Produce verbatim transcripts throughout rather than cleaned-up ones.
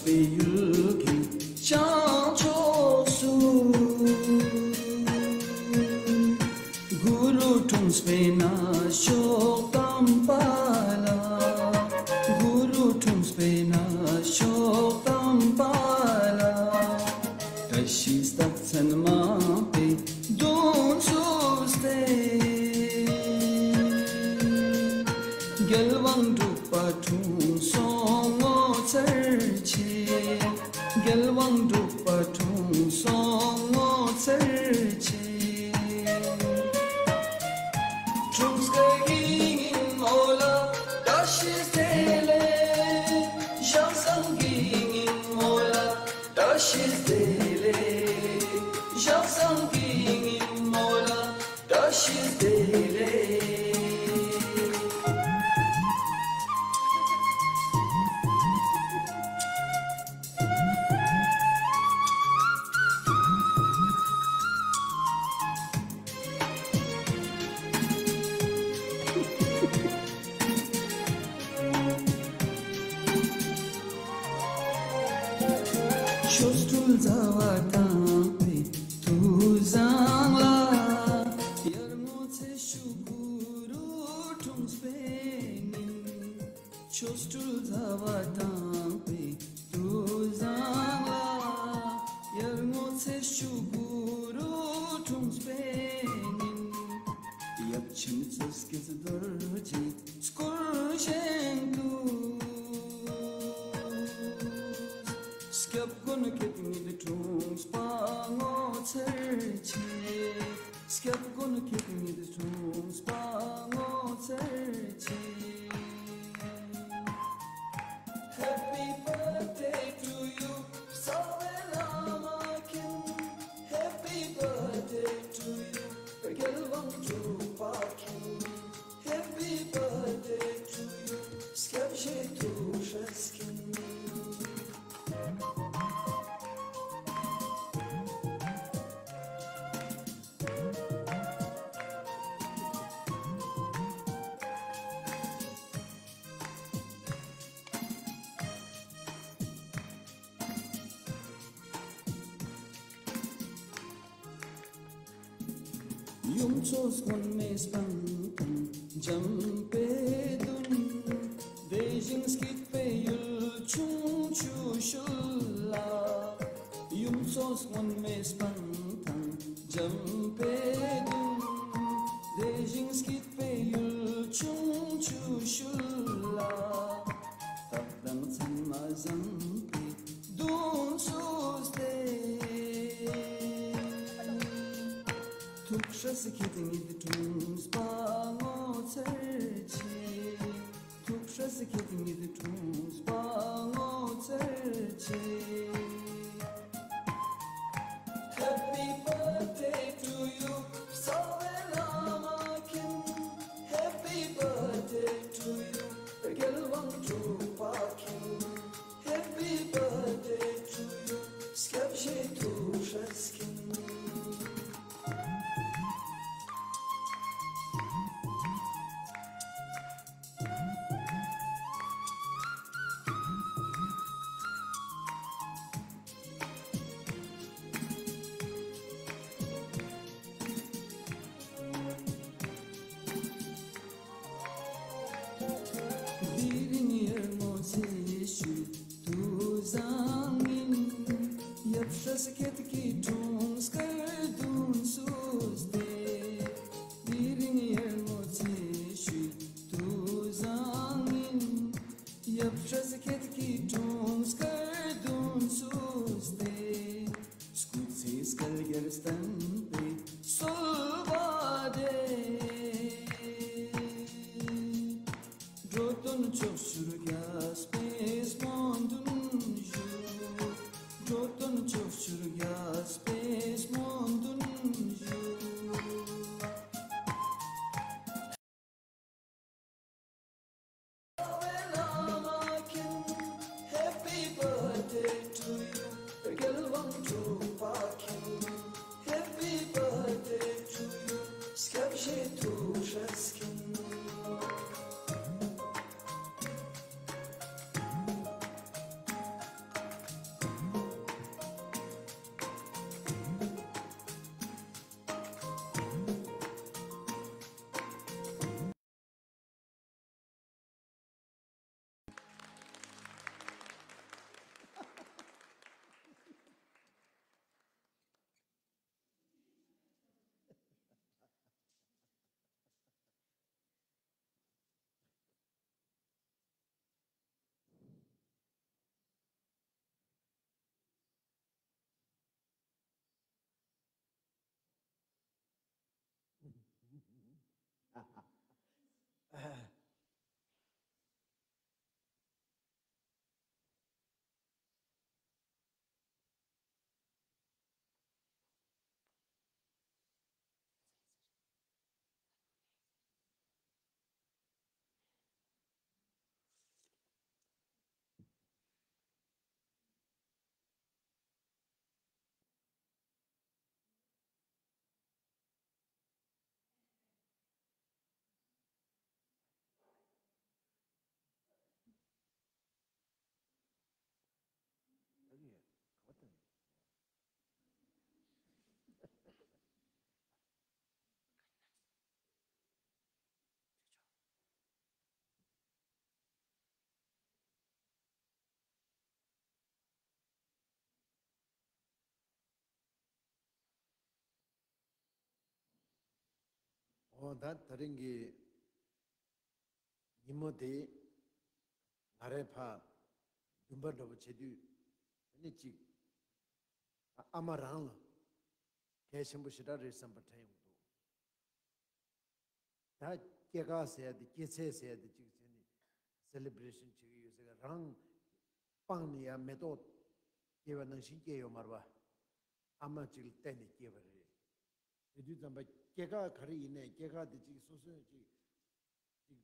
པའི་ཡུལ་གྱི་བྱང་ཕྱོགས་སུ། གུ་རུ་འཁྲུངས་པའི་གནས་མཆོག་དམ་པ་ལ། གུ་རུ་འཁྲུངས་པའི་གནས་མཆོག་དམ་པ་ལ། བཀྲ་ཤིས་རྟགས་མཚན་མང་པོས་གདུང་བསུས་ཏེ། རྒྱལ་དབང་འབྲུག་པ་འཁྲུངས་སོང་ངོ་མཚར་ཆེ། རྒྱལ་དབང་འབྲུག་པ་འཁྲུངས་སོང་ངོ་མཚར་ཆེ། འཁྲུངས་སྐར་གྱི་ཉིན་མོ་ལ་བཀྲ་ཤིས་བདེ་ལེགས། ཞག་བཟང་གི་ཉིན་མོ་ལ་བཀྲ་ཤིས་བདེ་ལེགས། ཞག་བཟང་གི་ཉིན་མོ་ལ་བཀྲ་ཤིས་བདེ་ལེགས། ཆོ་འཕྲུལ་མཛའ་བ་དང་པོའི་དུས་བཟང་ལ། ཡར་ངོ་ཚེས་བཅུ་གུ་རུ་འཁྲུངས་པའི་ཉིན། ཆོ་འཕྲུལ་མཛའ་བ་དང་པོའི་དུས་བཟང་ལ། ཡར་ངོ་ཚེས་བཅུ་གུ་རུ་འཁྲུངས་པའི་ཉིན། ཡབ་ཆེན་མཚོ་སྐྱེས་རྡོ་རྗེ་སྐུར་བཞེངས་དུས། སྐྱབས་མགོན་ཁྱེད་ཉིད་འཁྲུངས་པ་ངོ་མཚར་ཆེ། སྐྱབས་མགོན་ཁྱེད་ཉིད་འཁྲུངས་པ་ངོ་མཚར་ཆེ། Happy birthday to you, རྩ་བའི་བླ་མ་མཁྱེན། Happy birthday to you, རྒྱལ་དབང་འབྲུག་པ་མཁྱེན། Happy birthday to you, སྐྱབས་རྗེ་ཐུགས་སྲས་མཁྱེན། ཡུམ་མཚོ་སྔོན་མོའི་སྤང་ཐང་འཇམ་པའི་མདུན། བདེ་ཞིང་སྐྱིད་པའི་ཡུལ་ཆུང་ཆུ་ཤུལ་ལ། ཡུམ་མཚོ་སྔོན་མོའི་སྤང་ཐང་འཇམ་པའི་མདུན། བདེ་ཞིང་སྐྱིད་པའི་ཡུལ་ཆུང་ཆུ་ཤུལ་ལ། རྟགས་དང་མཚན་མ་བཟང་པོས་གདུང་བསུས་ཏེ། ཐུགས་སྲས་ཁྱེད་ཉིད་འཁྲུངས་པ་ངོ་མཚར་ཆེ། ཐུགས་སྲས་ཁྱེད་ཉིད་འཁྲུངས་པ་ངོ་མཚར་ཆེ། Happy birthday to you, རྩ་བའི་བླ་མ་མཁྱེན། Happy birthday to you, རྒྱལ་དབང་འབྲུག་པ་མཁྱེན། Happy birthday to you, སྐྱབས་རྗེ་ཐུགས་སྲས་མཁྱེན། དེ་རིང་ཡར་ངོ་ཚེས་བཅུའི་དུས་བཟང་ཡིན། ཡབ་སྲས་ཁྱེད་ཀྱི་འཁྲུངས་སྐར་གདུང་བསུས་ཏེ། དེ་རིང་ཡར་ངོ་ཚེས་བཅུའི་དུས་བཟང་ཡིན། ཡབ་སྲས་ཁྱེད་ཀྱི་འཁྲུངས་སྐར་གདུང་བསུས་ཏེ། སྐུ་ཚེ་བསྐལ་བརྒྱར་བརྟན་པའི་གསོལ་བ་འདེབས། འགྲོ་དོན་ཕྱོགས་བཅུར་རྒྱས་པའི་སྨོན་འདུན་ཞུ། འགྲོ་དོན་ཕྱོགས་བཅུར་རྒྱས་པའི་སྨོན་འདུན་ཞུ། Happy birthday to you, རྒྱལ་དབང་འབྲུག་པ་མཁྱེན། Happy birthday to you, སྐྱབས་རྗེ་ཐུགས་སྲས་མཁྱེན། ད་དེ་རིང་གི་ཉིན་མོ་དེ་ང་རའི་ཕ་འདུན་པ་འདྲ་པོ་བྱེད་དུས་ཨ་ནི་གཅིག་ཨ་མ་རང་ལ་གལ་ཆེན་པོ་ཞེ་དྲག་རེད་བསམ་པ་དྲན་ཡོང་འདུག་ད་སྐྱེས་སྐར་ཟེར་ཡ་དེ་སྐྱེས་ཚེས་ཟེར་ཡ་དེ་གཅིག་བྱས་ནས་སེ་ལེ་བྷ་རེ་ཤན་བྱེད་ཀྱི་ཡོད་ཟེར་ག་རང་སྤང་ནས་ཡ་མེ་ཏོག་སྐྱེས་པ་ནང་བཞིན་སྐྱེས་ཡོད་མ་རེད་པ། ཨ་མ་གཅིག་ལ་བརྟེན་ནས་སྐྱེས་པ་རེད། དེ་དུས་ཙམ་པ་སྐྱེས་སྐར་ག་རེ་ཡིན་ནའི་སྐྱེས་སྐར་དེ་གཅིག་སོ་སོས་གཅིག་གཅིག་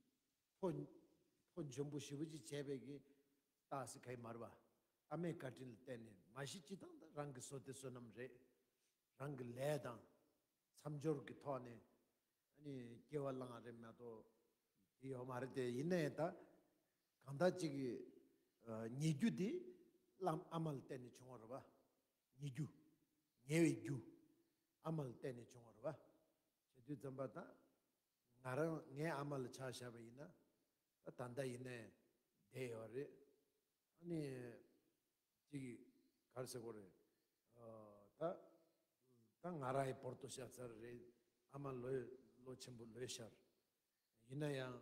ཕོ་ཕོ་འཇོན་པོ་ཞེ་པོ་ཅིག་བྱས་པའི་གི་རྟགས་ཟེར་ག་ཡི་མ་རེད་པ། ཨ་མའི་བཀའ་དྲིན་ལ་བརྟེན་ནས་མ་གཞི་སྤྱི་བཏང་ད་རང་གི་བསོད་བདེ་བསོད་ནམས་རེད། རང་གི་ལས་དང་མཚམས་སྦྱོར་གྱི་ཐོག་ནས་ཨ་ནི་སྐྱེ་བ་བླངས་རེད་མ་གཏོགས་དེ་ཡོད་མ་རེད་དེ། ཡིན་ནའི་ད་གང་ལྟར་གཅིག་གི་ཉེ་རྒྱུ་དེ་བླ་ཨ་མ་ལ་བརྟེན་ནས་བྱུང་བ་རེད་པ། ཉེ་རྒྱུ། ཉེ་བའི་རྒྱུ། ཨ་མ་ལ་བརྟེན་ནས་བྱུང་བ་རེད་པ། བྱེད་དུས་ཙམ་པ་ད་ང་རང་ངའི་ཨ་མ་ལ་ཆ་བཞག་པ་ཡིན་ན་ད་ད་ལྟ་ཡིན་ནའི་བསྡད་ཡོད་རེད། ཨ་ནི་གཅིག་ག་རེ་ཟེར་དགོས་རེད། ཨ་ད་ད་ང་རང་ཡི་བོར་དུ་བཞག་ཚར་རེད། ཨ་མ་ལོས་ལོ་ཆེན་པོ་ལོས་ཤར། ཡིན་ན་ཡང་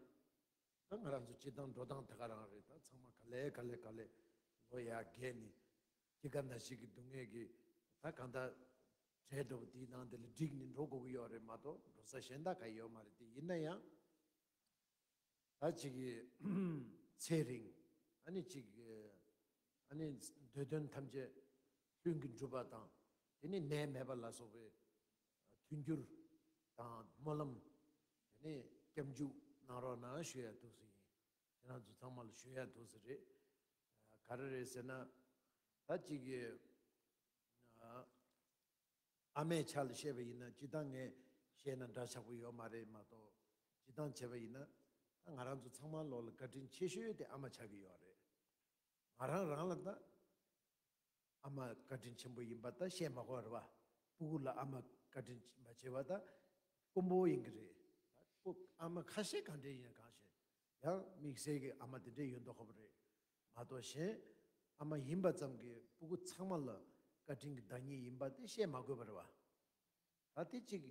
ད་ང་རང་ཚོ་སྤྱི་བཏང་འགྲོ་སྟངས་དེ་ག་རང་རེད། ད་ཚང་མ་ག་ལེ་ག་ལེ་ག་ལེ་ལོ་ཡར་རྒས་ནས་སྐྱེ་རྒ་ན་འཆི་གི་སྡུག་བསྔལ་གྱི་ད་གང་ལྟར་གྲལ་འགྲོ་བ་དེའི་ནང་དེ་ལ་འགྲིག་ནས་འགྲོ་དགོས་ཀྱི་ཡོད་རེད་མ་གཏོགས་འགྲོ་ས་གཞན་དག་ག་ཡོད་མ་རེད་དེ། ཡིན་ན་ཡང་ད་གཅིག་གི་ཚེ་རིང་ཨ་ནི་གཅིག་ཨ་ནི་འདོད་དོན་ཐམས་ཅད་ལྷུན་གྱིས་གྲུབ་པ་དང་དེ་ནི་ནད་མེད་པ་ལ་སོགས་པའི་མཐུན་འགྱུར་དང་སྨོན་ལམ་དེ་ནི་སྐྱབས་འཇུག་གནང་རོགས་གནང་ཞུ་ཡ་འདུག་ཟེར་ཡིན། ཁྱེད་རང་ཚོ་ཚང་མ་ལ་ཞུ་ཡ་འདུག་ཟེར་རེད། ག་རེ་རེད་ཟེར་ན་ད་གཅིག་གི་ཨ་མའི་ཆ་ལ་བཤད་པ་ཡིན་ན་སྤྱི་བཏང་ངས་བཤད་ན་འདྲ་ཆགས་པོ་ཡོད་མ་རེད་མ་གཏོགས་སྤྱི་བཏང་བྱས་པ་ཡིན་ན་ད་ང་རང་ཚོ་ཚང་མ་ལོག་ལ་བཀའ་དྲིན་ཆེ་ཤོས་དེ་ཨ་མ་ཆགས་ཀྱི་ཡོད་རེད། ང་རང་རང་ལ་ད་ཨ་མ་བཀའ་དྲིན་ཆེན་པོ་ཡིན་པ་ད་བཤད་མ་དགོས་རེད་བ། སྤུ་གུ་ལ་ཨ་མ་བཀའ་དྲིན་མ་ཆེ་བ་ད་དཀོན་པོ་ཡིན་གྱི་རེད། ད་སྤུ་ཨ་མ་ཁ་ཤས་གང་འདྲ་ཡིན་ན་གང་ཤེས། ཡང་དམིགས་བསལ་གྱི་ཨ་མ་དེ་འདྲས་ཡོད་མདོག་ཁ་པོ་རེད་མ་གཏོགས་གཞན་ཨ་མ་ཡིན་པ་ཙམ་གྱིས་སྤུ་གུ་ཚང་མ་ལ་བཀའ་དྲིན་གྱི་བདག་ཉིད་ཡིན་པ་དེ་བཤད་མ་དགོས་པ་རེད་བ། ད་དེ་གཅིག་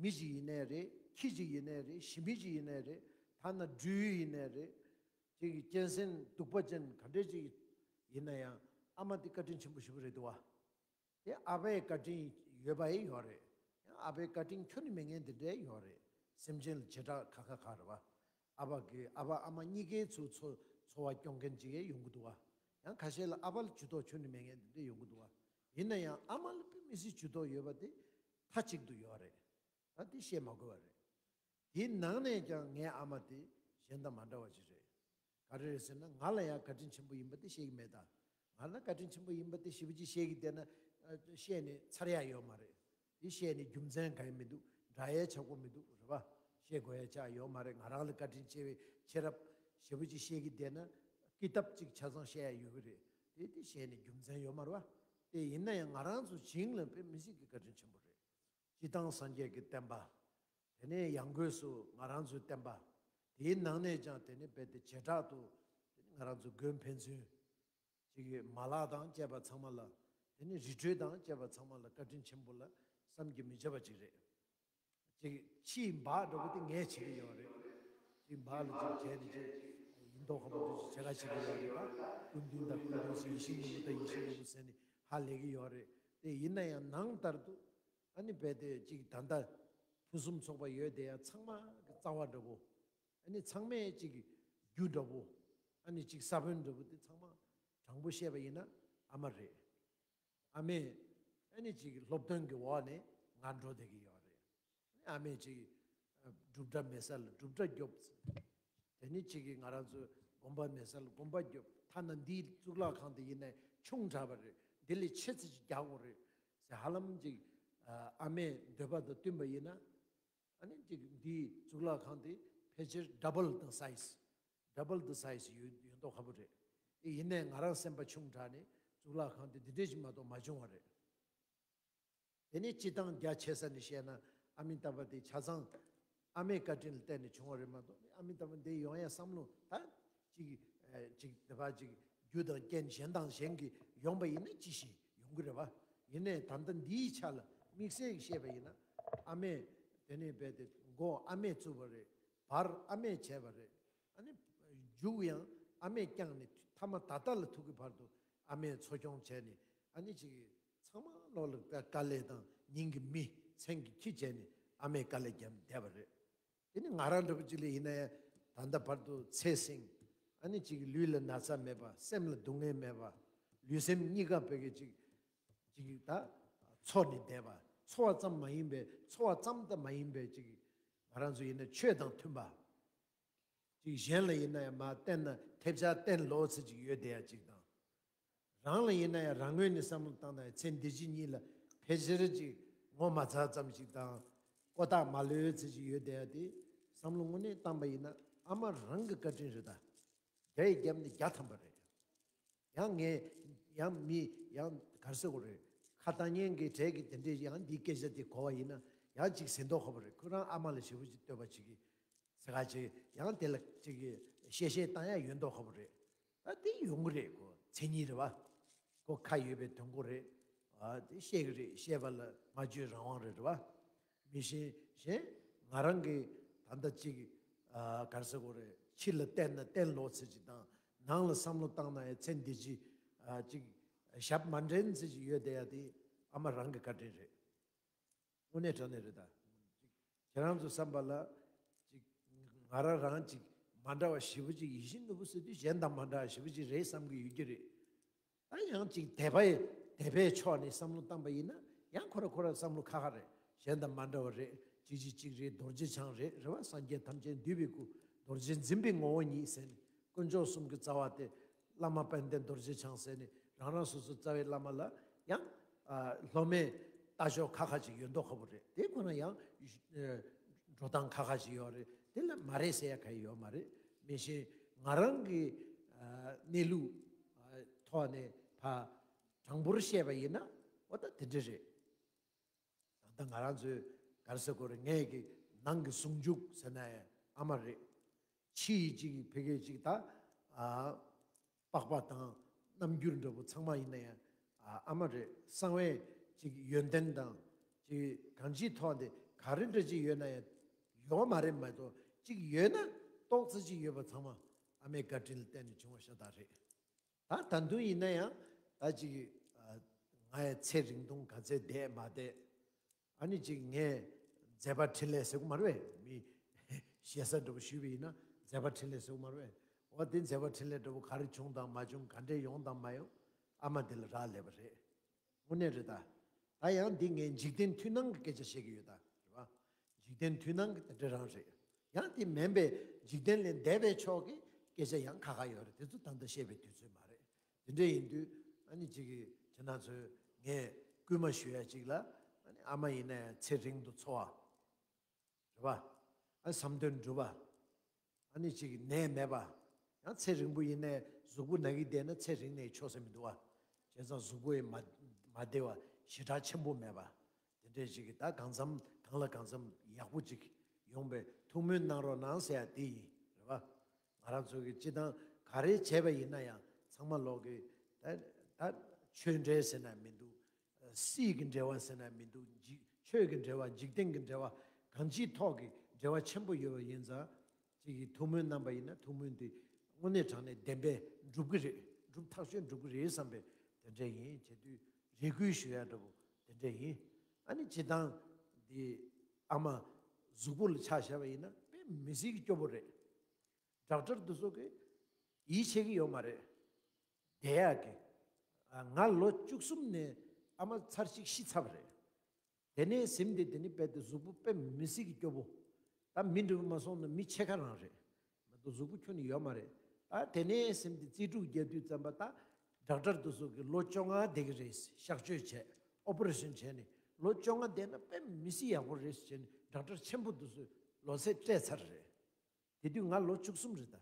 མི་གཅིག་ཡིན་ནའི་རེད། ཁྱི་གཅིག་ཡིན་ནའི་རེད། ཞི་མི་གཅིག་ཡིན་ནའི་རེད། ཐ་ན་སྦྲུལ་ཡིན་ནའི་རེད། གཅིག་གི་གཅན་གཟན་གདུག་པ་ཅན་ག་འདྲས་གཅིག་ཡིན་ན་ཡང་ཨ་མ་དེ་བཀའ་དྲིན་ཆེན་པོ་ཞེ་པོ་རེད་འདུག་བ། དེ་ཨ་ཕའི་བཀའ་དྲིན་ཡོད་པ་ཡི་ཡོད་རེད། ཡང་ཨ་ཕའི་བཀའ་དྲིན་ཁྱོན་ནས་མེད་མཁན་དེ་འདྲའི་ཡོད་རེད། སེམས་ཅན་ལ་བྱེ་བྲག་ཁ་ཁ་ཁ་རེད་བ། ཨ་ཕ་གི་ཨ་ཕ་ཨ་མ་གཉིས་ཀའི་ཚུར་འཚོ་འཚོ་བ་སྐྱོང་མཁན་ཅིག་ཡང་ཡོང་གི་འདུག་བ། ཡང་ཁ་ཤས་ལ་ཨ་ཕ་ལ་ཇུས་གཏོགས་ཁྱོན་ནས་མེད་མཁན་དེ་འདྲ་ཡོང་གི་འདུག་བ། ཡིན་ན་ཡང་ཨ་མ་ལ་དཔེ་མི་སྲིད་ཇུས་གཏོགས་ཡོད་པ་དེ་མཐའ་གཅིག་ཏུ་ཡོད་རེད། ད་དེ་བཤད་མ་དགོས་པ་རེད། དེའི་ནང་ནས་ཀྱང་ངའི་ཨ་མ་དེ་གཞན་དང་མ་འདྲ་བ་ཅིག་རེད། ག་རེ་རེད་ཟེར་ན་ང་ལ་ཡང་བཀའ་དྲིན་ཆེན་པོ་ཡིན་པ་དེ་བཤད་ཀྱི་མེད་ད། ང་ལ་བཀའ་དྲིན་ཆེན་པོ་ཡིན་པ་དེ་ཞེ་པོ་ཅིག་བཤད་ཀྱི་བསྡད་ན་ཨ་བཤད་ནས་ཚར་ཡག་ཡོད་མ་རེད། དེ་བཤད་ནས་རྒྱུ་མཚན་གང་ཡང་མི་འདུག་འདྲ་ཡའི་ཆག་སྒོ་མི་འདུག་རེད་པ། བཤད་དགོས་ཡ་ཆགས་ཡོད་མ་རེད། ང་རང་ལ་བཀའ་དྲིན་ཆེ་བའི་ཆེ་རབས་ཞེ་པོ་ཅིག་བཤད་ཀྱི་བསྡད་ན་ཀི་ཏབ་ཅིག་ཆ་ཚང་བཤད་ཡ་ཡོད་ཀྱི་རེད། དེ་དེ་བཤད་ནས་རྒྱུ་མཚན་ཡོད་མ་རེད་པ། དེ་ཡིན་ན་ཡང་ང་རང་ཚོ་བྱིངས་ལ་དཔེ་མི་སྲིད་ཀྱི་བཀའ་དྲིན་ཆེན་པོ་རེད། སྤྱི་བཏང་སངས་རྒྱས་ཀྱི་བསྟན་པ། དེ་ནས་ཡང་སྒོས་སུ་ང་རང་ཚོའི་བསྟན་པ། དེའི་ནང་ནས་ཀྱང་དེ་ནི་རྦད་དེ་བྱེ་བྲག་ཏུ་དེ་ནི་ང་རང་ཚོ་དགོན་ཕན་ཚུན་གཅིག་གི་མ་ལག་དང་བཅས་པ་ཚང་མ་ལ། དེ་ནི་རི་ཁྲོད་དང་བཅས་པ་ཚང་མ་ལ་བཀའ་དྲིན་ཆེན་པོ་ལ་བསམ་གྱིས་མི་ཁྱབ་པ་ཅིག་རེད། ཅིག་ཕྱིའི་འབག་འདྲ་པོ་དེ་ངས་བྱེད་ཀྱི་ཡོད་རེད། ཅིག་འབག་ལ་ཅིག་བྱས་ནས་ཅིག་ཡིན་མདོག་ཁ་པོ་དེ་ཅིག་བྱེད་ག་བྱེད་ཀྱི་ཡོད་རེད། ད་སྐུ་མདུན་དང་སྐུ་མདུན་ཟེར་ཡིད་བཞིན་ནོར་བུ་དང་ཡིད་བཞིན་ནོར་བུ་ཟེར་ནས་ཧ་ལས་ཀྱི་ཡོད་རེད། དེ་ཡིན་ན་ཡང་ནང་ལྟར་དུ་ཨ་ནི་རྦད་དེ་ཅིག་ད་ལྟ་ཕུན་སུམ་ཚོགས་པ་ཡོད་དེ་ཡང་ཚང་མ་གི་རྩ་བ་འདྲ་པོ། ཨ་ནི་ཚང་མས་ཅིག་རྒྱུ་འདྲ་པོ། ཨ་ནི་ཅིག་ས་བོན་འདྲ་པོ་དེ་ཚང་མ་དྲང་པོ་བཤད་པ་ཡིན་ན་ཨ་མ་རེད། ཨ་མས་ཨ་ནི་ཅིག་སློབ་སྟོན་གྱི་འོག་ནས་ང་འགྲོ་བསྡད་ཀྱི་ཡོད་རེད། ཨ་མས་ཅིག་སྒྲུབ་གྲྭ་མེད་ས་ལ་སྒྲུབ་གྲྭ་རྒྱོབ། དེ་ནི་ཅིག་གིས་ང་རང་ཚོའི་དགོན་པ་མེད་ས་ལ་དགོན་པ་རྒྱོབ། ཐ་ན་འདིའི་གཙུག་ལག་ཁང་དེ་ཡིན་ནའི་ཆུང་དྲགས་པ་རེད། འདི་ལས་ཆེ་ཙམ་ཅིག་རྒྱག་དགོས་རེད་ཟེར། ཧ་ལམ་ཅིག་ཨ་མའི་འདོད་པ་དང་བསྟུན་པ་ཡིན་ན། ཨ་ནི་ཅིག་འདིའི་གཙུག་ལག་ཁང་དེ་ཕལ་ཆེར་double the size, double the size ཡོད་ཡོད་མདོག་ཁ་པོ་རེད། དེ་ཡིན་ནའི་ང་རང་སེམས་པ་ཆུང་དྲགས་ནས་གཙུག་ལག་ཁང་དེ་འདི་འདྲས་ཅིག་མ་གཏོགས་མ་བྱུང་བ་རེད། དེ་ནས་སྤྱི་བཏང་རྒྱ་ཆེ་ས་ནས་བཤད་ན་ཨ་མི་ཏཱ་བྷ་དེ་ཆ་ཚང་ཨ་མའི་བཀའ་དྲིན་ལ་བརྟེན་ནས་བྱུང་བ་རེད་མ་གཏོགས། ཨ་མི་ཏཱ་བྷ་འདི་ཡོང་ཡ་བསམ་བློ་ད་ཅིག་ཅིག་དེ་བ་ཅིག་རྒྱུ་དང་རྐྱེན་གཞན་དང་གཞན་གྱིས་ཡོང་པ་ཡིན་ན་ཅི་ཞིག་ཡོང་གི་རེད་བ། ཡིན་ནའི་ད་ལྟ་འདིའི་ཆ་ལ་དམིགས་བསལ་གྱིས་བཤད་པ་ཡིན་ན་ཨ་མས་དེ་ནས་རྦད་དེ་ མགོ་ཨ་མས་བཙུགས་པ་རེད། བར་ཨ་མས་བྱས་པ་རེད། ཨ་ནི་མཇུག་ཡང་ཨ་མས་བསྐྱངས་ནས་མཐའ་མ་ད་ལྟ་ལ་ཐུག་གི་བར་དུ་ཨ་མས་འཚོ་སྐྱོང་བྱས་ནས། ཨ་ནི་ཅིག་ཚང་མ་ལོག་ལ་དཀའ་ལས་དང་། ཉིན་གྱི་མི་མཚན་གྱི་ཁྱི་བྱས་ནས་ཨ་མས་དཀའ་ལས་བརྒྱབ་བསྡད་པ་རེད། དེ་ནི་ང་རང་འདྲ་པོ་ཅིག་ལ་ཡིན་ན་ཡང་ད་ལྟ་བར་དུ་ཚེ་སྲིང་། ཨ་ནི་ཅིག་ལུས་ལ་ན་ཚ་མེད་པ། སེམས་ལ་སྡུག་བསྔལ་མེད་པ། ལུས་སེམས་གཉིས་ཀ་བོད་སྐད་ཅིག་ཅིག་ད་འཚོ་ནས་བསྡད་པ། འཚོ་བ་ཙམ་མ་ཡིན་པའི། འཚོ་བ་ཙམ་དུ་མ་ཡིན་པའི་ཅིག་ང་རང་ཚོ་ཡིན་ན་ཆོས་དང་མཐུན་པ། ཅིག་གཞན་ལ་ཡིན་ན་ཡང་མར་བསྟན་ན་ཐེབས་ཆག་བསྟན་ལོག་ཚེ་ཅིག་ཡོད་བསྡད་ཡ་ཅིག་དང་། རང་ལ་ཡིན་ན་ཡང་རང་ངོས་ནས་བསམ་བློ་བཏང་ན་ཡང་ཚེ་འདི་ཕྱི་གཉིས་ལ་ཕལ་ཆེར་ཅིག་ངོ་མ་ཚ་ཙམ་ཞིག་དང་། ཀོ་ཐག་མ་ལོས་ཚེ་ཅིག་ཡོད་བསྡད་ཡ་དེ་བསམ་བློ་དངོས་གནས་བཏང་པ་ཡིན་ན་ཨ་མ་རང་གི་བཀའ་དྲིན་རེད་ད། བརྒྱ་ཡི་རྒྱབ་ནས་བརྒྱ་ཐམ་པ་རེད། ཡང་ངས་ཡང་མི་ཡང་ག་རེ་ཟེར་དགོས་རེད། ཁ་བཏང་མཁན་གྱི་གྲས་ཀྱི་དེ་འདྲས་ཡང་འདིའི་སྐད་ཆ་དེ་གོ་བ་ཡིན་ན་ཡང་ཅིག་ཟིན་མདོག་ཁ་པོ་རེད། ཁོ་རང་ཨ་མ་ལ་ཞེ་པོ་ཅིག་བསྟོད་པ་བྱེད་ཀྱི་ཟེར་ག་ཅིག་ཡང་དེ་ལ་ཅིག་གི་གཤེ་གཤེ་བཏང་ཡ་ཡོད་མདོག་ཁ་པོ་རེད། ད་དེ་ཡོང་གི་རེད། ཁོ་མཚན་ཉིད་རེད་བ། ཁོ་ཁ་ཡོད་པའི་དོན་གོ་རེད། ཨ་དེ་བཤད་གི་རེད། བཤད་པ་ལ་སྨྲ་བརྗོད་རང་དབང་རེད། རེད་བ། མི་ཤེས་གཞན། ང་རང་གིས་ད་ལྟ་ཅིག་ཨ་ག་རེ་ཟེར་དགོས་རེད། ཕྱི་ལ་བསྟན་ན་བསྟན་ལོག་ཚེ་ཅིག་དང་། ནང་ལ་བསམ་བློ་བཏང་ན་ཡང་ཚེ་འདི་ཕྱི་ཨ་ཅིག་ཞབས་མ་འདྲེན་ཚེ་ཅིག་ཡོད་བསྡད་ཡ་དེ་ཨ་མ་རང་གི་བཀའ་དྲིན་རེད། དངོས་གནས་དྲང་གནས་རེད་ད། ཅིག་ཁྱེད་རང་ཚོ་བསམ་པ་ལ་ཅིག་ང་རང་རང་ཅིག་མ་འདྲ་བ་ཞེ་པོ་ཅིག་ཡིད་བཞིན་ནོར་བུ་ཟེར་དུས་གཞན་དང་མ་འདྲ་བ་ཞེ་པོ་ཅིག་རེད་བསམ་གི་ཡོད་ཀྱི་རེད། ད་ཡང་ཅིག་དད་པའི་དད་པའི་ཕྱོགས་ནས་བསམ་བློ་བཏང་པ་ཡིན་ན་ཡང་ཁོ་ར་ཁོ་ར་བསམ་བློ་ཁ་ཁ་རེད། གཞན་དང་མ་འདྲ་བ་རེད། གཅིག་གཅིག་གཅིག་རེད། རྡོ་རྗེ་འཆང་རེད། རེད་བ། སངས་རྒྱས་ཐམས་ཅད་འདུས་པའི་སྐུ། རྡོ་རྗེ་འཛིན་པའི་ངོ་བོ་ཉིད་ཟེར་ནས་དཀོན་མཆོག་གསུམ་གྱི་རྩ་བ་སྟེ་བླ་མ་དཔལ་ལྡན་རྡོ་རྗེ་འཆང་ཟེར་ནས་རང་རང་སོ་སོའི་རྩ་བའི་བླ་མ་ལ་ཡང་ཨ་སློབ་མའི་ལྟ་ཕྱོགས་ཁ་ཁ་ཅིག་ཡོད་མདོག་ཁ་པོ་རེད། དེ་ཁོ་ན་ཡང་ཨ་འགྲོ་སྟངས་ཁ་ཁ་ཅིག་ཡོད་རེད། དེ་ལ་མ་རེད་ཟེར་ཡ་ག་ཡོད་མ་རེད། མི་ཤེས། ང་རང་གི་ཨ་གནས་ལུགས་ཨ་ཐོག་ནས་ཕ་དྲང་པོར་བཤད་པ་ཡིན་ན་འོ་ད་དེ་འདྲ་རེད། ད་ལྟ་ང་རང་ཚོའི་ག་རེ་ཟེར་དགོས་རེད། ངས་ཀྱི་ནང་གི་ཟུང་འཇུག་ཟེར་ན་ཡང་ཨ་མ་རེད། ཕྱི་ཡི་གཅིག་ཕ་གིའི་གཅིག་ད་ཨ་པགས་པ་དང་རྣམ་འགྱུར་འདྲ་པོ་ཚང་མ་ཡིན་ན་ཡང་ཨ་ཨ་མ་རེད། གསང་བའི་གཅིག་ཡོན་ཏན་དང་གཅིག་གང་ཅིའི་ཐོག་ནས་ག་རེ་འདྲ་ཅིག་ཡོད་ན་ཡང་ཡོད་མ་རེད་མ་གཏོགས། གཅིག་ཡོད་ན་ཏོག་ཙམ་ཅིག་ཡོད་པ་ཚང་མ་ཨ་མའི་བཀའ་དྲིན་ལ་བརྟེན་ནས་བྱུང་བ་ཤ་སྟག་རེད། ད་ད་དུང་ཡིན་ན་ཡང་ད་ཅིག་ཨ་ང་ཡང་ཚེ་རིང་ཐུང་ག་ཚད་བསྡད་མ་བསྡད། ཨ་ནི་ཅིག་ངས་མཛད་པ་འཕྲིན་ལས་ཟེར་གི་མ་རེད་པས། མི་ཞེ་ས་འདྲ་པོ་ཞུས་པ་ཡིན་ན་མཛད་པ་འཕྲིན་ལས་ཟེར་གི་མ་རེད་པས། འོ་དེ་མཛད་པ་འཕྲིན་ལས་འདྲ་པོ་ག་རེ་བྱུང་དང་མ་བྱུང་། ག་འདྲས་ཡོང་དང་མ་ཡོང་། ཨ་མ་འདི་ལ་རག་ལས་པ་རེད། དངོས་གནས་རེད་ད། ད་ཡང་འདི་ངས་འཇིག་རྟེན་མཐུན་སྣང་གི་སྐད་ཆ་བཤད་ཀྱི་ཡོད་ད། རེད་བ། འཇིག་རྟེན་མཐུན་སྣང་གི་དེ་འདྲ་རང་རེད། ཡང་དེ་མིན་པའི་འཇིག་རྟེན་ལས་འདས་པའི་ཕྱོགས་ཀྱི་སྐད་ཆ་ཡང་ཁ་ཁ་ཡོད་རེད། དེ་ཚོ་ད་ལྟ་བཤད་པའི་དུས་ཚོད་མ་རེད། དེ་འདྲ་ཡིན་དུས་ཨ་ནི་གཅིག་གིས་ཁྱེད་རང་ཚོས་ངས་སྐུལ་མ་ཞུ་ཡ་གཅིག་ལ། ཨ་ནི་ཨ་མ་ཡིན་ན་ཡང་ཚེ་རིང་དུ་འཚོ་བ། རེད་བ། ཨ་བསམ་དོན་འགྲུབ་པ། ཨ་ནི་གཅིག་ནད་མེད་པ། ཡང་ཚེ་རིང་པོ་ཡིན་ནའི་གཟུགས་པོ་ན་གི་བསྡད་ན་ཚེ་རིང་ནའི་ཆོག་ས་མི་འདུག་བ། བྱས་ཙང་གཟུགས་པོ་ཡི་མ་མ་བདེ་བ་ཞེ་དྲག་ཆེན་པོ་མེད་པ། དེ་འདྲས་ཅིག་གིས་ད་གང་འཚམ་གང་ལ་གང་འཚམ་ཡག་པོ་ཅིག་ཡོང་པའི་ཐུགས་སྨོན་གནང་རོགས་གནང་ཟེར་ཡ་དེ་ཡིན། རེད་བ། ང་རང་ཚོ་གི་སྤྱི་བཏང་ག་རེ་བྱས་པ་ཡིན་ན་ཡང་ཚང་མ་ལོག་གི་ད་ད་ཆོས་འབྲེལ་ཟེར་ན་མི་འདུག་སྲིད་ཀྱི་འབྲེལ་བ་ཟེར་ན་མི་འདུག་འཇིག་ཆོས་ཀྱི་འབྲེལ་བ། འཇིག་རྟེན་གྱི་འབྲེལ་བ། གང་ཅིའི་ཐོག་གི་འབྲེལ་བ་ཆེན་པོ་ཡོད་པ་ཡིན་ཙང་། ཅིག་གིས་ཐུགས་སྨོན་གནང་པ་ཡིན་ན་ཐུགས་སྨོན་དེ་དངོས་གནས་དྲང་གནས་བདེན་པས་འགྲུབ་ཀྱི་རེད། འགྲུབ་ཐག་ཆོད་འགྲུབ་ཀྱི་རེད་བསམ་པའི་དེ་འདྲ་ཡིན། བྱེད་དུས་རེ་སྐུལ་ཞུ་ཡ་འདྲ་པོ་དེ་འདྲ་ཡིན། ཨ་ནི་སྤྱི་བཏང་འདི་ཨ་མ་གཟུགས་པོ་ལ་ཆ་བཞག་པ་ཡིན་ན་དཔེ་མི་སྲིད་ཀྱི་སྐྱོ་པོ་རེད། ཌོག་ཊར་དེ་ཚོ་གིས་ཡིད་ཆེས་ཀྱི་ཡོད་མ་རེད། བསྡད་ཡག་གི། ང་ལོ་བཅུ་གསུམ་ནས་ཨ་མ་ཚར་གཅིག་ཤི་ཚར་བ་རེད། དེ་ནས་ཟིན་ཏེ་དེ་ནི་རྦད་དེ་གཟུགས་པོ་དཔེ་མི་སྲིད་ཀྱི་སྐྱོ་པོ། ད་མི་འདྲ་པོ་མ་སོང་ན་མི་ཕྱེད་ཀ་རང་རེད། མ་གཏོགས་གཟུགས་པོ་ཁྱོན་ནས་ཡོད་མ་རེད། ད་དེ་ནས་ཟིན་ཏེ་རྩིས་ཕྲུག་རྒྱག་དུས་ཙམ་པ་ད་ཌོག་ཊར་དེ་ཚོ་གིས་ལོ་བཅོ་ལྔ་བསྡད་ཀྱི་རེད། གཤག་བཅོས་བྱས། ཨོ་པ་རེ་ཤོན་བྱས་ནས་ལོ་བཅོ་ལྔ་བསྡད་ན་དཔེ་མི་སྲིད་ཡག་པོ་རེད་ཟེར་ནས་ཌོག་ཊར་ཆེན་པོ་དེ་ཚོས་ལོ་ཚད་སྤྲད་ཚར་རེད། དེ་དུས་ང་ལོ་བཅུ་གསུམ་རེད་ད།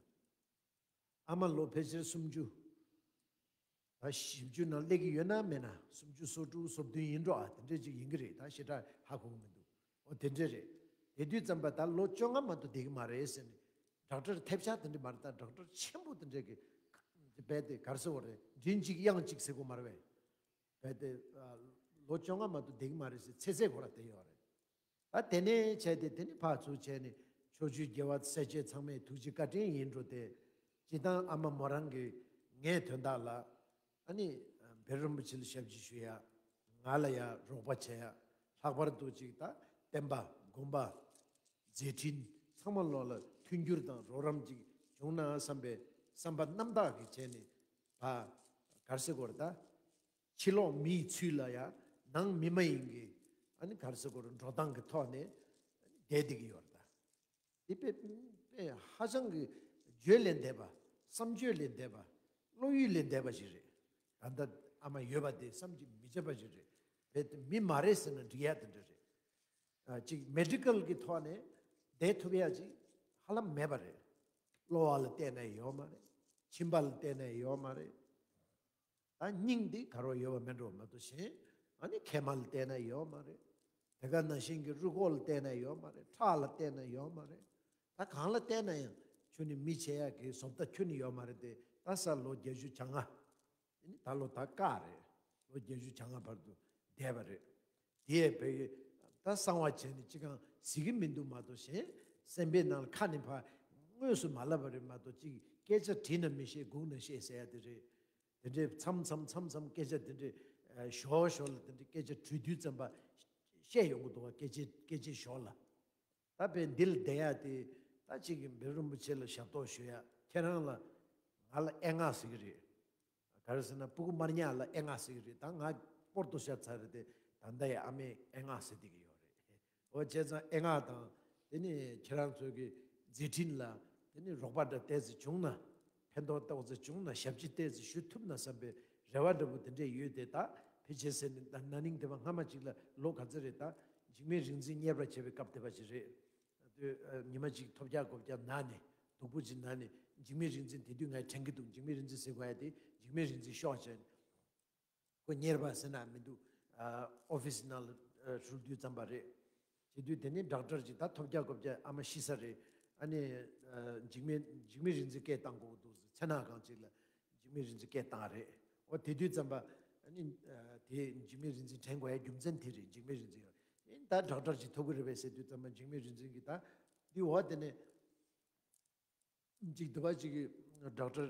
ཨ་མ་ལོ་ཕལ་ཆེར་སུམ་ཅུ། ད་བཞི་བཅུ་ནང་སླེབས་ཀྱི་ཡོད་ན་མེད་ན། སུམ་ཅུ་སོ་དྲུག་སོ་བདུན་ཡིན་འགྲོ། ཨ་དེ་འདྲས་ཅིག་ཡིན་གྱི་རེད། ད་ཞེ་དྲག་ཧ་གོ་གི་མི་འདུག་འོ་དེ་འདྲས་རེད། དེ་དུས་ཙམ་པ་ད་ལོ་བཅོ་ལྔ་མ་གཏོགས་བསྡད་ཀྱི་མ་རེད་ཟེར་ནས་ཌོག་ཊར་ཐེབས་ཆག་དེ་འདྲས་མ་རེད། ད་ཌོག་ཊར་ཆེན་པོ་དེ་འདྲས་ཀྱི་རྦད་དེ་ག་རེ་ཟེར་དགོས་རེད། མགྲིན་གཅིག་དབྱངས་གཅིག་ཟེར་དགོས་མ་རེད་པས། རྦད་དེ་ལོ་བཅོ་ལྔ་མ་གཏོགས་བསྡད་ཀྱི་མ་རེད་ཟེར་ཚེ་ཚད་ཁོ་ར་དེ་ཡོད་རེད། ད་དེ་ནས་བྱས་ཏེ་དེ་ནི་ཕར་ཚུར་བྱས་ནས་ཕྱོགས་བཅུའི་རྒྱལ་བ་སྲས་བཅས་ཚང་མས་ཐུགས་རྗེ་བཀའ་དྲིན་ཡིན་འགྲོ་སྟེ། སྤྱིར་བཏང་ཨ་མ་མོ་རང་གིས་ངའི་དོན་དག་ལ། ཨ་ནི་བེ་རུ་རིན་པོ་ཆེ་ལ་ཞབས་ཕྱི་ཞུ་ཡ། ང་ལ་ཡ་རོགས་པ་བྱེད་ཡ། ལྷག་པར་དུ་ཅིག་ད་བསྟན་པ་དགོན་པ་མཛད་འཕྲིན་ཚང་མ་ལོག་ལ་མཐུན་འགྱུར་དང་རོགས་རམ་ཅིག་བྱུང་ན་བསམ་པའི་བསམ་པ་རྣམ་དག་གིས་བྱས་ནས། ཕ་གར་སེ་གོར་ད། ཕྱི་ལོགས་མིའི་ཚུལ་ལ་ཡང་ནང་མི་མ་ཡིན་གྱི། ཨ་ནི་ག་རེ་ཟེར་དགོས་རེད། འགྲོ་སྟངས་ཀྱི་ཐོག་ནས་བསྡད་བསྡད་ཀྱི་ཡོད་རེད་ད། འདི་དཔེ་དཔེ་ཧ་ཅང་གི་བརྗོད་ལས་འདས་པ། བསམ་བརྗོད་ལས་འདས་པ། བློ་ཡུལ་ལས་འདས་པ་ཞིག་རེད། ད་ལྟ་ཨ་མ་ཡོད་པ་དེ་བསམ་གྱིས་མི་ཁྱབ་པ་ཞིག་རེད། དཔེ་དེ་མི་མ་རེད་ཟེར་ན་འགྲིག་ཡ་དེ་འདྲ་རེད། ཨ་ཅིག་མེ་ཌི་ཀལ་གྱི་ཐོག་ནས་བསྡད་ཐུབ་ཡ་ཅིག་ཧ་ལམ་མེད་པ་རེད། གློ་བ་ལ་བལྟས་ན་ཡོད་མ་རེད། མཆིན་པ་ལ་བལྟས་ན་ཡོད་མ་རེད། ད་སྙིང་འདི་ག་རེ་ཡོད་པ་མེད་འགྲོ་མ་གཏོགས་གཞན། ཨ་ནི་མཁལ་མ་ལ་བལྟས་ན་ཡོད་མ་རེད། དེ་ག་ནང་བཞིན་གྱི་རུས་ཁོག་ལ་བལྟས་ན་ཡོད་མ་རེད། ཁྲག་ལ་བལྟས་ན་ཡོད་མ་རེད། ད་གང་ལ་བལྟས་ན་ཡང་ཁྱོད་ནི་མི་བྱེད་ཡག་གི་བཟོ་ལྟ་ཁྱོན་ནས་ཡོད་མ་རེད་དེ། ད་ས་ལོ་བརྒྱད་ཅུ་གྱ་ལྔ། དེ་ནི་ད་ལོ་ད་བཀག་རེད། ལོ་བརྒྱད་ཅུ་གྱ་ལྔ་བར་དུ་བསྡད་པ་རེད། དེ་ཡས་བས་ད་གསང་བ་བྱས་ནས་ཅི་གང་ཟེར་གྱི་མི་འདུག་མ་གཏོགས་གཞན། སེམས་པའི་ནང་ལ་ཁ་ནས་ཕར་དངོས་སུ་མ་ལབ་པ་རེད་མ་གཏོགས། ཅིག་སྐད་ཆ་དྲིས་ན་མི་ཤེས་སྒུག་ན་ཤེས་ཟེར་ཡ་དེ་རེད། དེ་འདྲའི་མཚམས་མཚམས་མཚམས་མཚམས་སྐད་ཆ་དེ་འདྲའི་ཨ་ཞོར་ཞོར་ལ་དེ་འདྲའི་སྐད་ཆ་དྲི་དུས་ཙམ་པ་བཤད་ཡོང་གི་འདུག་བ། སྐད་ཆ་སྐད་ཆའི་ཞོར་ལ། ད་དཔེ་འདི་ལ་བསྡད་ཡ་དེ། ད་ཅིག་གིས་བེ་རུ་རིན་པོ་ཆེ་ལ་ཞབས་ཏོག་ཞུ་ཡ། ཁྱེད་རང་ལ་ང་ལ་ཨེ་ང་ཟེར་གྱི་རེད། ག་རེ་ཟེར་ན་སྤུ་གུ་མར་ཉག་ལ་ཨེ་ང་ཟེར་གྱི་རེད། ད་ང་སྤོར་ཏོ་བཤད་ཚར་རེད་དེ། ད་ལྟ་ཡི་ཨ་མས་ཨེ་ང་ཟེར་བསྡད་ཀྱི་ཡོད་རེད། འོ་བྱས་ཙང་ཨེ་ང་དང་། དེ་ནི་ཁྱེད་རང་ཚོའི་གི་མཛད་འཕྲིན་ལ་དེ་ནི་རོགས་པ་འདྲ་ཏོག་ཙམ་བྱུང་ན། ཕན་ཐོགས་ཏོག་ཙམ་བྱུང་ན། ཞབས་ཕྱི་ཏོག་ཙམ་ཞུ་ཐུབ་ན་བསམ་པའི་རེ་བ་འདྲ་པོ་དེ་འདྲས་ཡོད་དེ། ད་ཕལ་ཆེར་ཟེར་ནས་ད་ན་ནིང་དེ་བ་སྔ་མ་ཅིག་ལ་ལོ་ག་ཚོད་རེད། ད་འཇིགས་མེད་རིག་འཛིན་གཉེར་པ་བྱས་པའི་སྐབས་དེ་བ་ཅིག་རེད། དུས་ཉི་མ་གཅིག་ཐོབ་རྒྱག་གོ་རྒྱག་ན་ནས་སྡུག་པོ་ཅིག་ན་ནས། འཇིགས་མེད་རིག་འཛིན་དེ་དུས་ངས་དྲན་གྱི་འདུག་འཇིགས་མེད་རིག་འཛིན་ཟེར་དགོས་ཡ་དེ། འཇིགས་མེད་རིག་འཛིན་ཤོག་བྱས་ནས། ཁོ་གཉེར་པ་ཟེར་ན་མི་འདུག་ཨ་ཨོ་ཕི་སི་ནང་ལ་ཨ་ཞུགས་དུས་ཙམ་པ་རེད། བྱེད་དུས་དེ་ནི་ཌོག་ཊར་ཅིག་ད་ཐོབ་རྒྱག་གོ་རྒྱག་ཨ་མ་ཤི་ས་རེད། ཨ་ནི་ཨ་འཇིགས་མེད་འཇིགས་མེད་རིག་འཛིན་སྐད་བཏང་དགོས་འདུག་ཟེར། མཚན་ནག་སྒང་ཅིག་ལ་འཇིགས་མེད་རིག་འཛིན་སྐད་བཏང་རེད། འོ་དེ་དུས་ཙམ་པ་ཨ་ནི་ཨ་དེ་འཇིགས་མེད་རིག་འཛིན་དྲན་དགོས་ཡ་རྒྱུ་མཚན་དེ་རེད། འཇིགས་མེད་རིག་འཛིན་ཡོད་ཨིན། ད་ཌོག་ཊར་ཅིག་ཐོབ་གི་རེད་པས་ཟེར་དུས་ཙམ་པ་འཇིགས་མེད་རིག་འཛིན་གྱིས་ད་འདི་འོ་དེ་ནས། གཅིག་འདི་བ་གཅིག་གི་ཌོག་ཊར་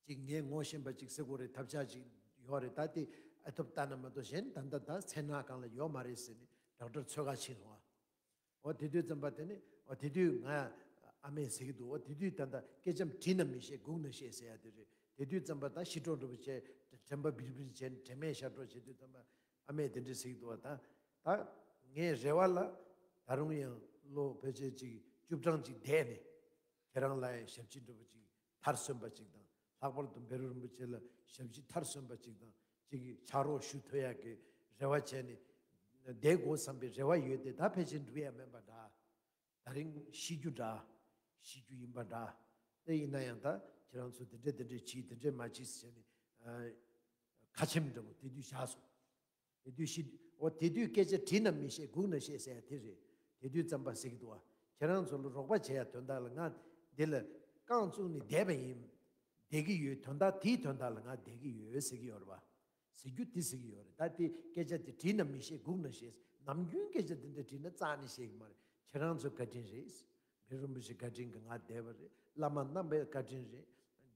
གཅིག་ངས་ངོ་ཤེས་པ་གཅིག་ཟེར་དགོས་རེད། ཐབས་ཆག་གཅིག་ཡོད་རེད། ད་དེ་ཨ་ཐོབ་ལྟ་ན་མ་གཏོགས་གཞན་ད་ལྟ་ད་མཚན་ནག་སྒང་ལ་ཡོད་མ་རེད་ཟེར་ནས་ཌོག་ཊར་འཚོལ་ག་ཕྱིན་སོང་ཨ། འོ་དེ་དུས་ཙམ་པ་དེ་ནི་འོ་དེ་དུས་ང་ཨ་མས་ཟེར་གྱི་འདུག་འོ་དེ་དུས་ད་ལྟ་སྐད་ཆ་དྲིས་ན་མི་ཤེས་སྒུག་ན་ཤེས་ཟེར་ཡ་དེ་རེད། དེ་དུས་ཙམ་པ་ད་ཤི་གྲོགས་འདྲ་པོ་བྱས། དྲན་པ་འབིར་འབིར་བྱས་ནས་དྲན་མེད་ཤར་གྲོགས་བྱེད་དུས་ཙམ་པ། ཨ་མས་དེ་འདྲ་ཟེར་གྱི་འདུག་བ། ད་ད་ངའི་རེ་བ་ལ་ད་རུང་ཡང་ལོ་ཕལ་ཆེར་ཅིག་བཅུ་གྲངས་ཅིག་བསྡད་ནས་ཁྱེད་རང་ལ་ཡང་ཞབས་ཕྱི་འདྲ་པོ་ཅིག་མཐར་སོན་པ་ཅིག་དང་། ལྷག་པར་དུ་བེ་རུ་རིན་པོ་ཆེ་ལ་ཞབས་ཕྱི་མཐར་སོན་པ་ཅིག་དང་ཅིག་ཕྱག་རོགས་ཞུ་ཐུབ་ཡག་གི་རེ་བ་བྱས་ནས་བསྡད་དགོས་བསམ་པའི་རེ་བ་ཡོད་དེ། ད་ཕལ་ཆེར་འགྲུབ་ཡ་མིན་པ་འདྲ། ད་རིང་ཤི་རྒྱུ་འདྲ། ཤི་རྒྱུ་ཡིན་པ་འདྲ། དེ་ཡིན་ན་ཡང་ད་ཁྱེད་རང་ཚོ་དེ་འདྲས་དེ་འདྲས་བྱིས་དེ་འདྲས་མ་བྱིས་ཟེར་ནས་ཨ་ཁ་ཆེམས་འདྲ་པོ་དེ་དུས་བཞག་སོང་། དེ་དུས་ཤི། འོ་དེ་དུས་སྐད་ཆ་དྲིས་ན་མི་ཤེས་སྒུག་ན་ཤེས་ཟེར་ཡ་དེ་རེད། དེ་དུས་ཙམ་པ་ཟེར་གྱི་འདུག་བ། ཁྱེད་རང་ཚོ་ལ་རོགས་པ་བྱེད་ཡ་དོན་དག་ལ་ང་འདི་ལ་རྐང་བཙུགས་ནས་བསྡད་པ་ཡིན། བསྡད་ཀྱི་ཡོད། དོན་དག་དེའི་དོན་དག་ལ་ང་བསྡད་ཀྱི་ཡོད་ཟེར་གྱི་ཡོད་རེད་བ། ཟེར་རྒྱུ་དེ་ཟེར་གྱི་ཡོད་རེད། ད་དེ་སྐད་ཆ་དེ་དྲིས་ན་མི་ཤེས་སྒུག་ན་ཤེས། ནམ་རྒྱུན་སྐད་ཆ་དེ་འདྲ་དྲིས་ན་རྩ་ནས་ཤེས་ཀྱི་མ་རེད། ཁྱེད་རང་ཚོའི་བཀའ་དྲིན་རེད། བེ་རུ་རིན་པོ་ཆེའི་བཀའ་དྲིན་གྱིས་ང་བསྡད་པ་རེད། བླ་མ་རྣམ་པའི་བཀའ་དྲིན་རེད།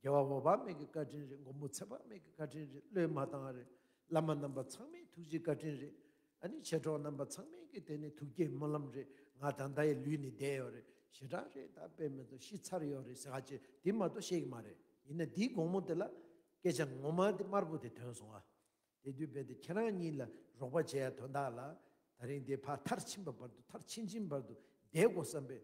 རྒྱལ་བ་འོད་དཔག་མེད་ཀྱི་བཀའ་དྲིན་རེད། མགོན་པོ་ཚེ་དཔག་མེད་ཀྱི་བཀའ་དྲིན་རེད། བློས་མ་བཏང་བ་རེད། བླ་མ་རྣམ་པ་ཚང་མའི་ཐུགས་རྗེའི་བཀའ་དྲིན་རེད། ཨ་ནི་མཆེད་གྲོགས་རྣམ་པ་ཚང་མས་ཀྱི་དེ་ནས་ཐུགས་བསྐྱེད་སྨོན་ལམ་རེད། ང་ད་ལྟ་ཡི་ལུས་ནས་བསྡད་ཡོད་རེད། ཞེ་དྲག་རེད། ད་དཔེ་མི་སྲིད་ཤི་ཚར་ཡོད་རེད་ཟེར་ཁ་ཅིག་དེ་མ་གཏོགས་བཤད་ཀྱི་མ་རེད། ཡིན་ན་དེའི་དགོང་མོ་དེ་ལ་སྐད་ཆ་ངོ་མ་དེ་དམར་པོ་དེ་ཐོན་སོང་ཨ། དེ་དུས་རྦད་དེ་ཁྱེད་རང་གཉིས་ལ་རོགས་པ་བྱེད་ཡ་དོན་དག་ལ་ད་རིང་དེ་ཕར་མཐར་ཕྱིན་པ་བར་དུ། མཐར་ཕྱིན་ཕྱིན་བར་དུ་བསྡད་དགོས་བསམ་པའི་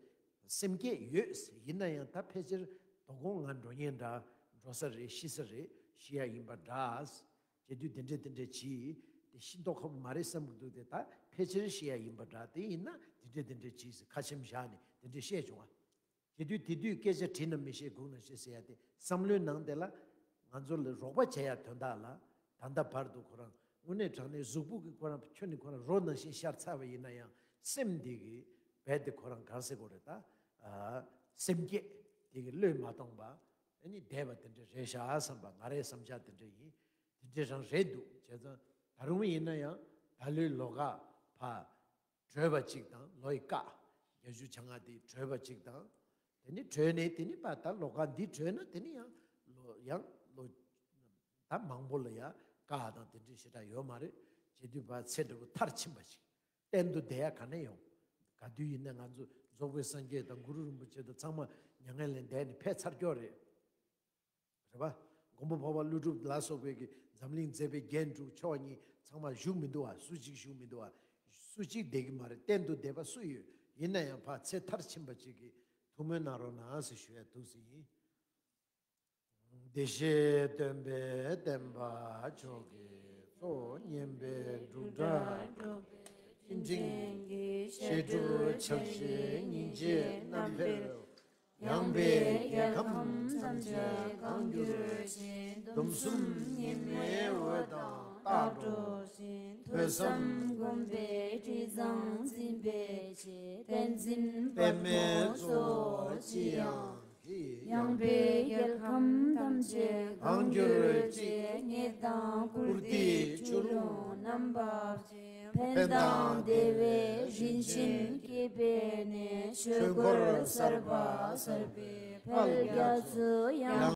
སེམས་བསྐྱེད་ཡོད་ཟེར། ཡིན་ན་ཡང་ད་ཕལ་ཆེར་དོ་དགོང་ང་འགྲོ་ཉེན་འདྲ། འགྲོ་ས་རེད། ཤི་ས་རེད། ཤི་ཡ་ཡིན་པ་འདྲ། བྱེད་དུས་དེ་འདྲས་དེ་འདྲས་བྱིས་དེ་ཤི་མདོག་ཁ་པོ་མ་རེད་བསམ་གྱི་འདུག་དེ། ད་ཕལ་ཆེར་ཤི་ཡ་ཡིན་པ་འདྲ། དེ་ཡིན་ན་དེ་འདྲས་དེ་འདྲས་བྱིས་ཟེར་ཁ་ཆེམས་བཞག་ནས་དེ་འདྲས་བཤད་བྱུང་བ། བྱེད་དུས་དེ་དུས་སྐད་ཆ་དྲིས་ན་མི་ཤེས་སྒུག་ན་ཤེས་ཟེར་ཡ་དེ་བསམ་བློའི་ནང་དེ་ལ་ང་ཚོ་ལ་རོགས་པ་བྱེད་ཡ་དོན་དག་ལ་ད་ལྟ་བར་དུ་ཁོ་རང་དངོས་གནས་དྲང་གནས་གཟུགས་པོ་གི་ཁོ་རང་ཁྱོན་ནས་ཁོ་རང་རོ་ནང་བཞིན་ཤར་ཚར་བ་ཡིན་ན་ཡང་། སེམས་འདི་གི་རྦད་དེ་ཁོ་རང་ག་རེ་ཟེར་དགོས་རེད། ད་ཨ་སེམས་བསྐྱེད་དེ་གི་བློས་མ་བཏང་པ་ཨ་ནི་བསྡད་པ་དེ་འདྲ་རེད་ཤག་བསམ་པ། ང་རའི་བསམ་འཆར་དེ་འདྲ་ཡིན། དེ་འདྲ་རང་རེད་འདུག་བྱས་ཙང་ད་རུང་ཡིན་ན་ཡང་ད་ལོའི་ལོ་འགའ་ཕར། གྲོལ་བ་གཅིག་དང་ལོ་ཡི་བཀའ། བརྒྱད་ཅུ་གྱ་ལྔ་དེ་གྲོལ་བ་གཅིག་དང་། དེ་ནི་གྲོལ་ནས་དེ་ནི་པ་ད་ལོ་ཁ་འདི་གྲོལ་ན་དེ་ནི་ཡང་ལོ་ཡང་ལོ་ད་མང་པོ་ལ་ཡང་བཀའ་དང་དེ་འདྲའི་ཞེ་དྲག་ཡོད་མ་རེད། བྱེད་དུས་པ་ཚེ་འདྲ་བོ་མཐར་ཕྱིན་པ་ཞིག་གཏན་དུ་བསྡད་ཡ་ག་ནས་ཡོང་། ག་དུས་ཡིན་ན་ང་ཚོ་རྫོགས་པའི་སངས་རྒྱས་དང་གུ་རུ་རིན་པོ་ཆེ་དང་ཚང་མ་མྱ་ངན་ལས་འདས་ནས་ཕེབས་ཚར་ཀྱོག་རེད། རེད་པ། མགོན་པོ་འཕགས་པ་ཀླུ་སྒྲུབ་ལ་སོགས་པའི་གི་འཛམ་གླིང་མཛད་པའི་རྒྱན་དྲུག་མཆོག་གཉིས་ཚང་མ་བཞུགས་མི་འདུག་བ། སུ་གཅིག་བཞུགས་མི་འདུག་བ། སུ་གཅིག་བསྡད་ཀྱི་མ་རེད། གཏན་དུ་བསྡད་པ་སུ་ཡོད། ཡིན་ན་ཡང་ཕར་ཚེ་མཐར་ཕྱིན་པ་གཅིག་གིས་ཐུགས་སྨོན་གནང་རོགས་གནང་ཟེར་ཞུ་ཡ་འདུག་ཟེར་ཡིན། བདེ་གཤེགས་སྟོན་པའི་བསྟན་པ་མཆོག་གི་གཙོ། སྙན་པའི་འབྲུག་སྒྲ་སྒྲོགས་པའི་སྤྲིན་ཕྲེང་གིས། བཤད་སྒྲུབ་ཕྱག་བཞེས་སྙིང་རྗེའི་རྣམ་པར། ཡངས་པའི་རྒྱལ་ཁམས་ཐམས་ཅད་གང་གྱུར་ཅིག། སྡོམ་གསུམ་ཉི་མའི་འོད་དང་རྟག་འགྲོགས་ཤིང་། ཐོས་བསམ་སྒོམ་པའི་དྲི་བཟང་འཛིན་པའི་ཆེད། བསྟན་འཛིན་དཔལ་མོའི་གཙོ་བོ་ཅི་ཡང་གིས། ཡངས་པའི་རྒྱལ་ཁམས་ཐམས་ཅད་གང་གྱུར་ཅིག། ཉེ་དང་བཀུར་སྟིའི་ཆུ་ཀླུང་རྣམ་པ་ཅན། ཕན་དང་བདེ་བའི་རིན་ཆེན་སྐྱེད་པའི་གནས། ཆོས་འཁོར་གསར་པ་གསར་པའི་དཔལ་རྒྱ་མཚོ་ཡང་